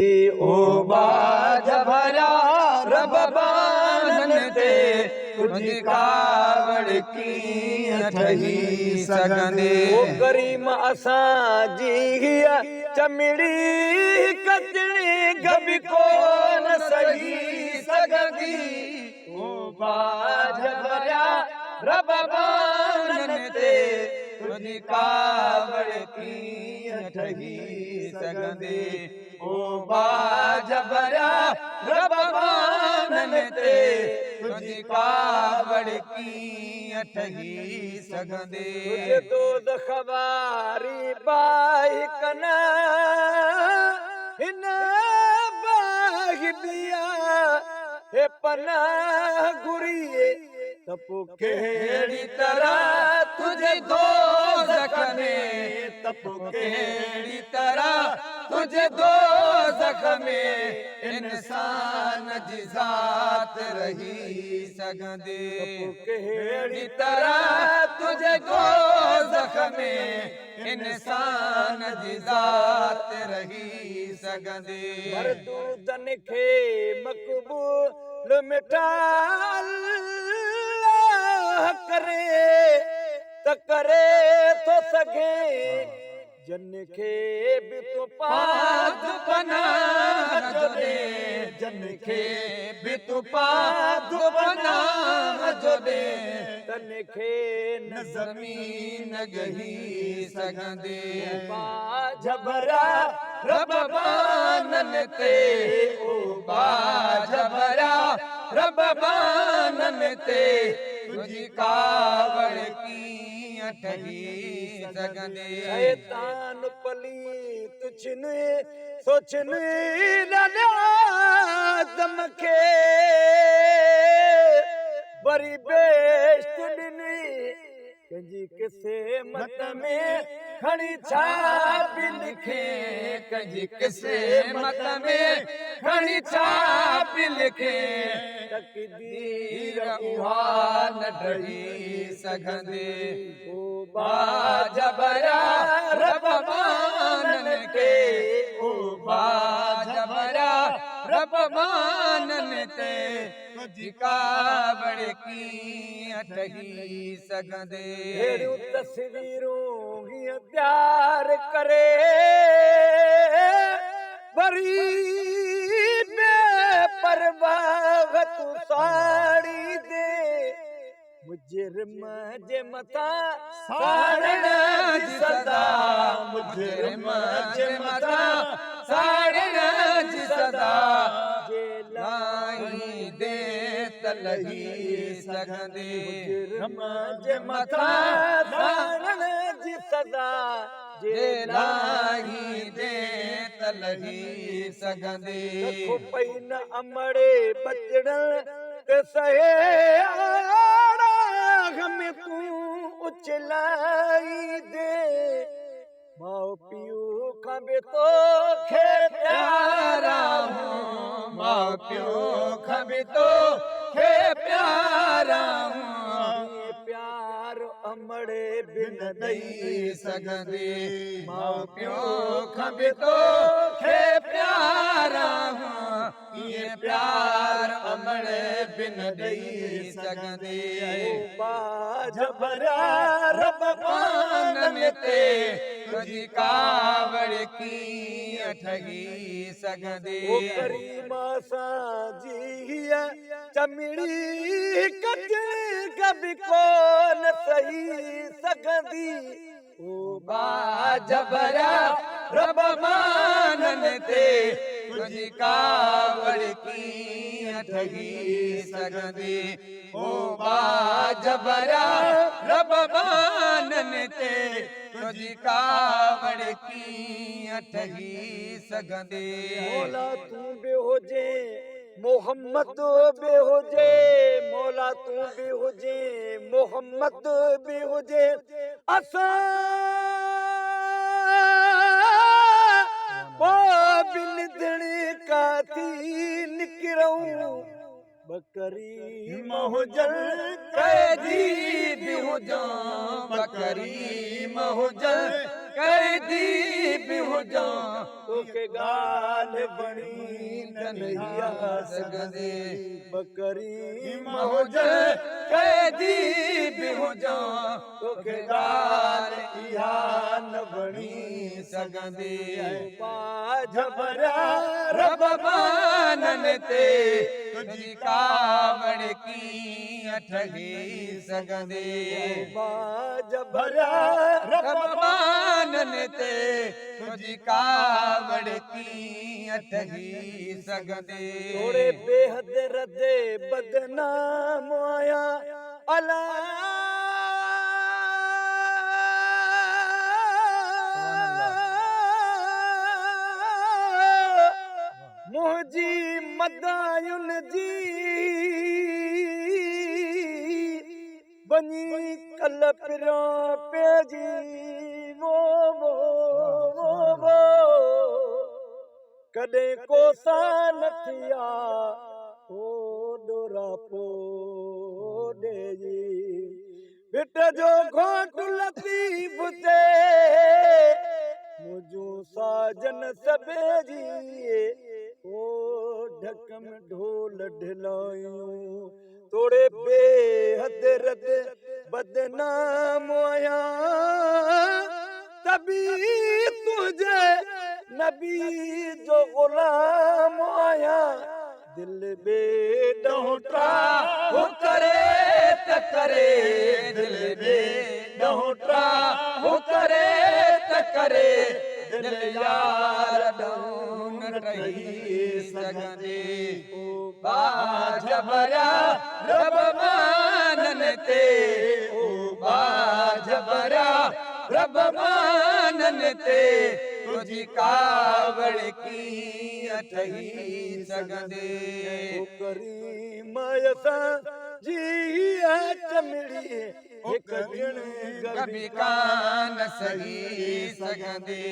او ٻاجهه ڀريا رب ٻانهن تي تنهنجي ڪاوڙ ڪيئن ٺهي سگهندي. او ڪريم اسان جي هيء چمڙي ڪچڻي گهٻي ڪونه سهي سگهندي. او ٻاجهه ڀريا رب ٻانهن تي تنهنجي ڪاوڙ ڪيئن ٺهي سگهندي. او ٻاجهه ڀريا رب ٻانهن تي تنهنجي ڪاوڙ ڪيئن ٺهي سگهندي. تنهنجي دوزخ واري باهه ڪن هن باهه ڏيا هي پناهه گهري ته پوء ڪهڙي طرح تنهنجي دوزخ ۾، ته پوء ڪهڙي طرح تنهنجي دوزخ ۾ انسان جي ذات رهي سگهندي. ته پوء ڪهڙي طرح تنهنجي دوزخ ۾ انسان جي ذات رهي سگهندي. مردودن کي مقبول مٺا الله ڪري ته ڪري ٿو سگهي جن کي به تون پاڪ پناهه جو ڏي جن کي به تون پاڪ پناهه جو ڏي تن کي نه زمين ڳهي سگهندي. ٻاجهه ڀريا رب ٻانهن تي او ٻاجهه ڀريا رب ٻانهن تي تنهنجي ڪاوڙ ڪيئن ٺهي سگهندي. شيطان پليت ڇن سو ڇن ڏاڏا آدم کي وري بهشت ڏني ڪنهن جي قسمت ۾ کڻي ڇا به لکي ڪنهن جي قسمت ۾ کڻي ڇا به لکي تقدير اها نه ڊهي سگهندي. او ٻاجهه ڀريا رب ٻانهن کي او ٻاجهه ڀريا رب ٻانهن تي تنهنجي ڪاوڙ ڪيئن ٺهي سگهندي. اهڙيون تصويرون هيئن تيار ڪري وري بي پرواهه تون ساڙيندي مجرم جي مٿان ساڙڻ جي سزا مجرم جي مٿان ساڙڻ جي سزا جي لاهيندي ته لهي سگهندي. مجرم جي مٿان ساڙڻ جي سزا جي لاهيندي ته لهي سگهندي. ڪک پئي نه امڙي ٻچڙن تي سهي آڙاهه ۾ تون اڇلائيندي ماء پيء کان به توکي پيارا هون ماء پيء کان به توکي پيارا هون. پيار امڙي به نه ڏئي سگهندي ماء پيء کان به توکي پيارا هون. ائين پيار امڙ به نه ڏئي سگهندي. ٻاجهه ڀريا رب ٻانهن تي تنهنجي ڪاوڙ ڪيئن ٺهي سگهندي. او ڪريم اسان جي هيء چمڙي ڪچڻي به ڪونه سهي سگهندي. او ٻاجهه ڀريا رب ٻانهن تي تنهنجي ڪاوڙ ڪيئن ٺهي سگهندي. او ٻاجهه ڀريا رب ٻانهن تي تنهنجي ڪاوڙ ڪيئن ٺهي سگهندي. مولا تون به هجين محمد به هجي مولا تون به هجين محمد به هجي اسان پوء به نڌڻي ڪا ٿي نڪرئون ٻڪري هجن قيدي به هجان ٻڪري هجن. قيدي به هجان. توکي ڳالهه وڻي نه اها سگهندي. ٻڪريم هجان قيدي به هجان. توکي ڳالهه اها نه وڻي سگهندي. ٻاجهه ڀريا رب ٻانهن تي تنهنجي ڪاوڙ ڪيئن ٺهي سگهندي. ٻاجهه ڀريا رب ٻانهن تي تنهنجي ڪاوڙ ڪيئن ٺهي سگهندي. توڙي بيحد ردي بدنام آهيان الا منهنجي مداين جي وڃي ڪل پريان پئجي وو وو وو وو ڪڏهن ڪوسا نه ٿيا او ڏوراپو ڏيئي ڀٽ جو گهوٽ لطيف تي منهنجون ساجن سڀي جي او ڍڪ ۾ ڍول ڍلايون توڙي بيحد رد بدنام آهيان ته به تنهنجي نبي جو غلام آهيان دل ٻي ڏهون ٽاهه ڪري ته ڪري دل ٻي ڏهون ٽاهه ڪري ته ڪري دل يار ڏهون نه ٽهي سگهندي. او ٻاجهه ڀريا رب ٻانهن تي او ٻاجهه ڀريا رب ٻانهن تي تنهنجي ڪاوڙ ڪيئن ٺهي سگهندي. او ڪريم اسان جي اها چمڙي هڪ ڄڻ ڪڀي ڪانه سهي سگهندي.